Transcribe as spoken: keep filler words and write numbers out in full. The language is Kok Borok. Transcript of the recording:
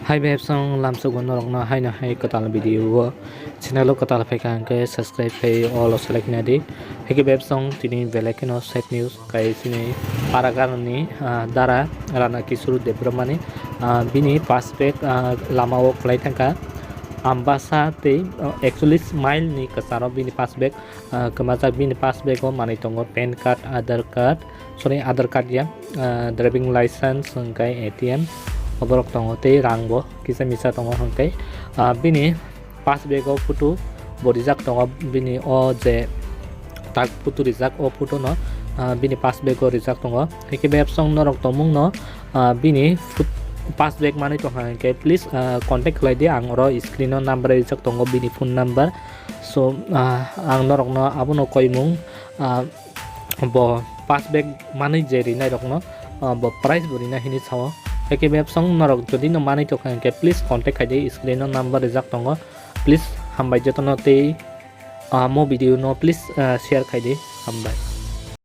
Hai bebsong lamsok bo norokno haino hai kwtal video o channel o kwtal phaikha hwnkhe subscribe khai all o select na di. Hwnkhe bebsong tini belai kheno sad news kai chini Paragarni, ah, dara Rana Kishore Debbarmani, ah, bini pass bag, ah, lama o kwlai thangkha. Ambasa tei, ah, ekchollish mile ni kwcharo bini pass bag, ah, kwmajak. Bini pass bag o manwi tongo pan card, Aadhaar card, sorry, Aadhaar card ya, ah, driving license hwnkhe A T M oborok tongo tei rang bo kisa misa tongo hwnkhe, ah, bini pass bag o photo bo rijak tongo, bini o je tak photo rijak o photo no, ah, bini pass bag o rijak tongo. Hwnkhe bebsong norok tongmung no, ah, bini phut-, pass bag manwi tongkha hwnkhe please, ah, contact khlai di, ang oro screen o number rijak tongo bini phone number. So, ah, ang norokno abono koimung, ah, bo pass bag manwi je rinai rokno, ah, bo price bo rina hini sao. Hwnkhe bebsong norok jodi no manwi tongkha hwnkhe please contact khai di, screen o number rijak tongo. Please hambai jotono tei, ah, mo video no please, ah, share khai di, hambai.